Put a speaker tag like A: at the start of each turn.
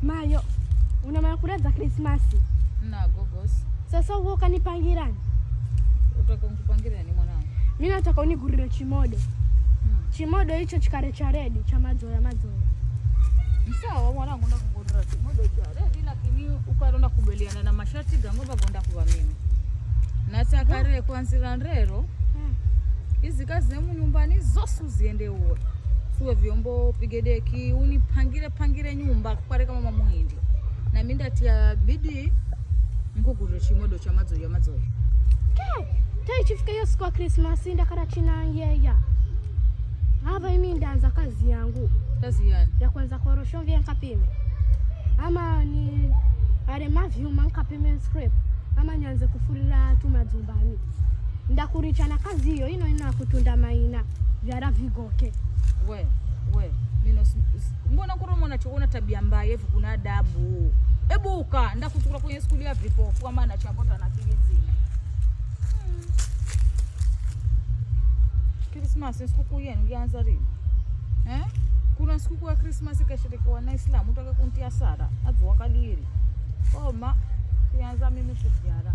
A: Mayo, unamanya kuradza Krismasi.
B: Na gogos.
A: Sasa uwo kanipangirani?
B: Utaka nikupangira ni mwanangu?
A: Mimi nataka unigurire chimodo. Chimodo hicho chikare cha redi cha mazoya mazoya.
B: Sawa mwanangu, ndakugurira chimodo cha redi, lakini ukalonda kubeliana na masharti gango bagonda kuva mimi. Nataka re kwanzira nrero izi kazi zemu nyumbani zose uziende uwe. Suwe vyombo, pige deki, unipangire pangire nyumba kware kama mama muhindi. Na mimi ndatia bidii nkugurire chimodo cha mazoya mazoya.
A: Ke, taichifika hiyo siku ya Krismasi ndakara chinanyeya. Hapa imi ndaanza kazi yangu.
B: Kazi yani?
A: Ya kwanza koroshomvye nkapime. Ama ni are mavyuma nkapime scrape. Ama nyanze kufurira tu madzumbani. Ndakurichana kazi hiyo ino ino kutunda maina vyara vigoke.
B: We, we, mino mbona kuro mwana choona tabia mbaya hivi kuna adabu. Ebuka ndakuchukura kwenye skuli ya vipofu ama na chambota na kilizina. Christmas sikukuu yenu ngianza lini? Eh? Kuna sikukuu ya Christmas ikasherekewa na Islamu utaka kuntia sara adzuwa kaliri. Oma kianza mimi kuvyara.